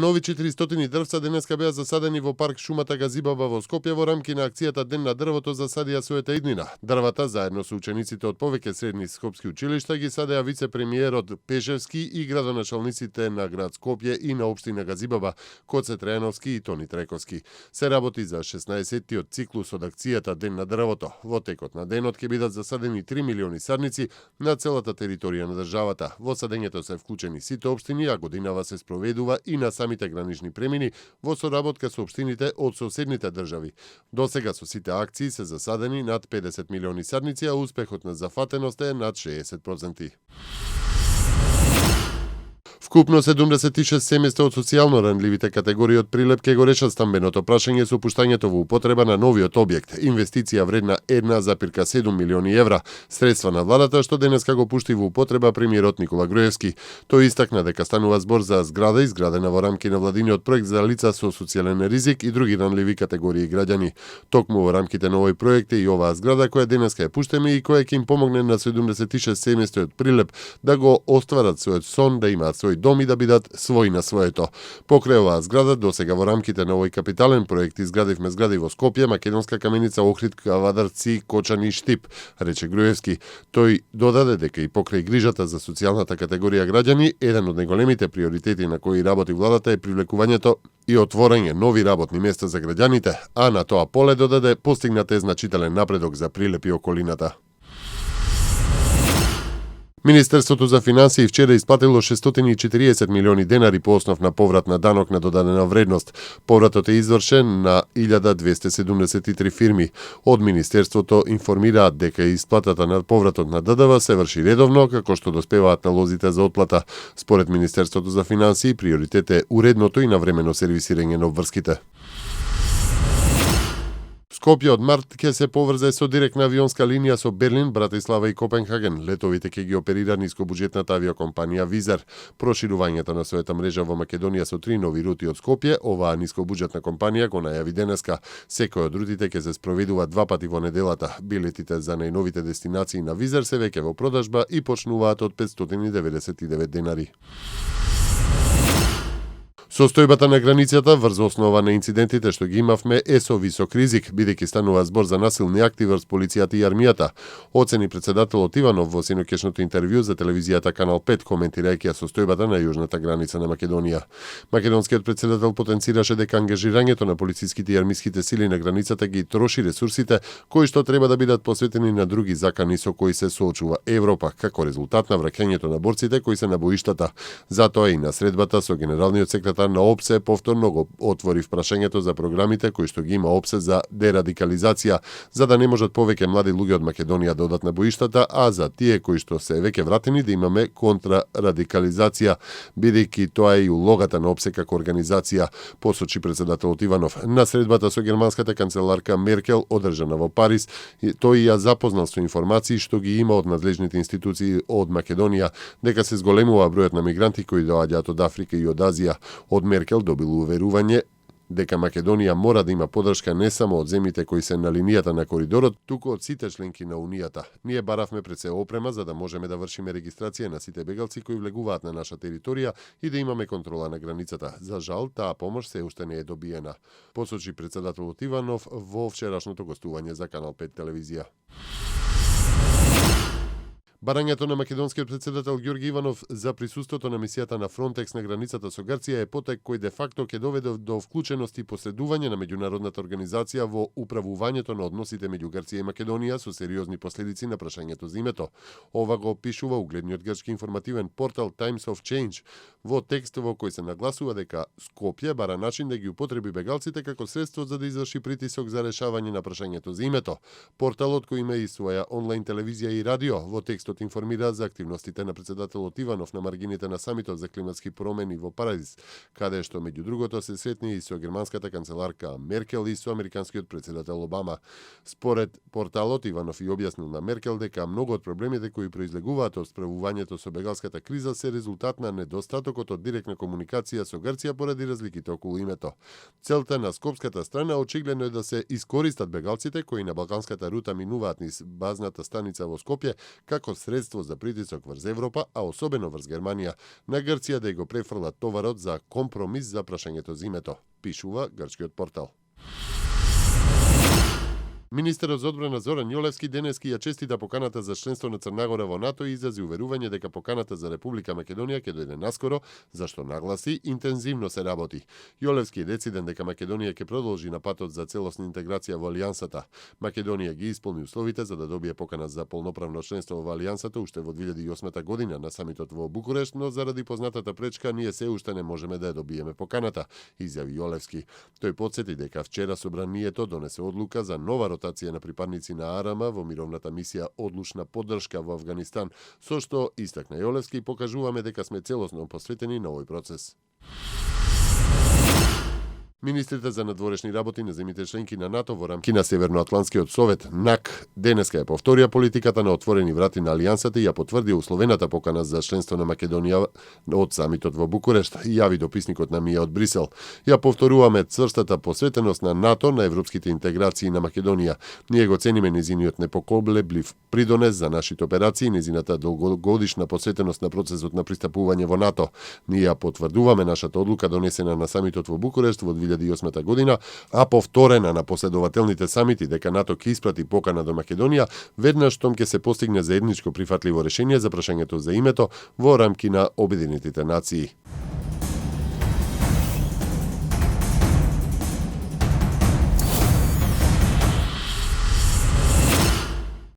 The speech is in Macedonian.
Нови 400 дрвца денеска беа засадени во парк шумата Газибаба во Скопје во рамки на акцијата Ден на дрвото засадија својата иднина. Дрвата заедно со учениците од повеќе средни скопски училишта ги садеа вице-премиерот Пешевски и градоначалниците на град Скопје и на општина Газибаба, Коце Трајановски и Тони Трековски. Се работи за 16-тиот циклус од акцијата Ден на дрвото. Во текот на денот ќе бидат засадени 3 милиони садници на целата територија на државата. Во садењето се вклучени сите општини, а годинава се спроведува и на самите гранични премини во соработка со општините од соседните држави. Досега со сите акции се засадени над 50 милиони садници, а успехот на зафатеност е над 60%. Вкупно 76 семејства од социјално ранливите категории од Прилеп ќе го решат стамбеното прашање со пуштањето во употреба на новиот објект. Инвестиција вредна 1,7 милиони евра. Средства на владата што денеска го пушти во употреба премиерот Никола Груевски. Тој истакна дека станува збор за зграда изградена во рамки на владиниот проект за лица со социјален ризик и други ранливи категории граѓани. Токму во рамките на овој проект е и оваа зграда која денеска е пуштена и која ќе им помогне на 76 семејства од Прилеп да го остварат својот сон, да имаат свој дом и да бидат свој на своето. Покрај оваа зграда, досега во рамките на овој капитален проект изградивме згради во Скопје, Македонска каменица, Охрид, Кавадарци, Кочани и Штип, рече Груевски. Тој додаде дека и покрај грижата за социјалната категорија граѓани, еден од најголемите приоритети на кои работи владата е привлекувањето и отворање нови работни места за граѓаните, а на тоа поле додаде постигнат е значителен напредок за Прилеп и околината. Министерството за финансии вчера исплатило 640 милиони денари по основ на поврат на данок на додадена вредност. Повратот е извршен на 1273 фирми. Од Министерството информираат дека исплатата на повратот на ДДВ се врши редовно, како што доспеваат налозите за отплата. Според Министерството за финансии, приоритет е уредното и навремено сервисирање на обврските. Скопје од март ќе се поврзе со директна авионска линија со Берлин, Братислава и Копенхаген. Летовите ќе ги оперира нискобуџетната авиокомпанија Визер. Проширувањето на својата мрежа во Македонија со 3 нови рути од Скопје, оваа нискобуџетна компанија го најави денеска. Секој од рутите ќе се спроведува 2 пати во неделата. Билетите за најновите дестинации на Визер се веќе во продажба и почнуваат од 599 денари. Состојбата на границата врз основа на инцидентите што ги имавме е со висок ризик, бидејќи станува збор за насилни акти врз полицијата и армијата, оцени председателот Иванов во синокешното интервју за телевизијата Канал 5, коментирајќи ја состојбата на јужната граница на Македонија. Македонскиот председател потенцираше дека ангажирањето на полициските и армиските сили на границата ги троши ресурсите кои што треба да бидат посветени на други закани со кои се соочува Европа, како резултат на враќањето на борците кои се на боиштата. Затоа и на средбата со генералниот секретар на ОПСЕ повторно го отвори прашањето за програмите кои што ги има ОПСЕ за дерадикализација, за да не можат повеќе млади луѓе од Македонија да одат на боиштата, а за тие кои што се веќе вратени да имаме контрарадикализација, бидејќи тоа е и улогата на ОПСЕ како организација, посочи председателот Иванов. На средбата со германската канцеларка Меркел, одржана во Париз, тој ја запознал со информации што ги има од надлежните институции од Македонија, дека се зголемува бројот на мигранти кои доаѓаат од Африка и од Азија. Од Меркел добил уверување дека Македонија мора да има поддршка не само од земјите кои се на линијата на коридорот, туку од сите членки на Унијата. Ние баравме пред се опрема за да можеме да вршиме регистрација на сите бегалци кои влегуваат на наша територија и да имаме контрола на границата. За жал, таа помош се уште не е добиена, посочи председателот Иванов во вчерашното гостување за Канал 5 телевизија. Барањето на македонскиот председател Ѓорги Иванов за присуството на мисијата на Фронтекс на границата со Грција е потек кој де факто ќе доведе до вклученост и посредување на меѓународната организација во управувањето на односите меѓу Грција и Македонија со сериозни последици на прашањето за името. Ова го опишува угледниот грчки информативен портал Times of Change во текст во кој се нагласува дека Скопје бара начин да ги употреби бегалците како средство за да изврши притисок за решавање на прашањето за името. Порталот кој има и своја онлайн телевизија и радио во текстот информира за активностите на председателот Иванов на маргините на самитот за климатски промени во Париз, каде што меѓу другото се сретни и со германската канцеларка Меркел и со американскиот председател Обама. Според порталот Иванов и објаснил на Меркел дека многу од проблемите кои произлегуваат од справувањето со бегалската криза се резултат на недостатокот од директна комуникација со Грција поради разликите околу името. Целта на скопската страна очигледно е да се искористат бегалците кои на балканската рута минуваат низ базната станица во Скопје како средство за притисок врз Европа, а особено врз Германија, на Грција да го префрлат товарот за компромис за прашањето за името, пишува грчкиот портал. Министерот за одбрана Зоран Јолевски денески ја честита поканата за членство на Црна Гора во НАТО и изрази уверување дека поканата за Република Македонија ќе дојде наскоро, зашто нагласи интензивно се работи. Јолевски е дециден дека Македонија ќе продолжи на патот за целосна интеграција во алијансата. Македонија ги исполни условите за да добие покана за полноправно членство во алијансата уште во 2008 година на самитот во Букурешт, но заради познатата пречка ние се уште не можеме да ја добиеме поканата, изјави Јолевски. Тој потсети дека вчера собранието донесе одлука за нова ротација на припадници на АРМА во мировната мисија Одлучна поддршка во Авганистан, со што истакна Јолевски и покажуваме дека сме целосно посветени на овој процес. Министрите за надворешни работи на земјите членки на НАТО во рамки на Северноатлантскиот совет НАК денеска ја повторија политиката на отворени врати на алијансата и ја потврди условената покана за членство на Македонија од самитот во Букурешт, јави дописникот на МИА од Брисел. Ја повторуваме цврстата посветеност на НАТО на европските интеграции на Македонија. Ние го цениме незиниот непоколеблив придонес за нашите операции, незината долгогодишна посветеност на процесот на пристапување во НАТО. Ние ја потврдуваме нашата одлука донесена на самитот во Букурешт во 2008 година, а повторена на последователните самити дека НАТО ќе испрати покана до Македонија веднаш штом ќе се постигне заедничко прифатливо решение за прашањето за името во рамки на Обединетите нации.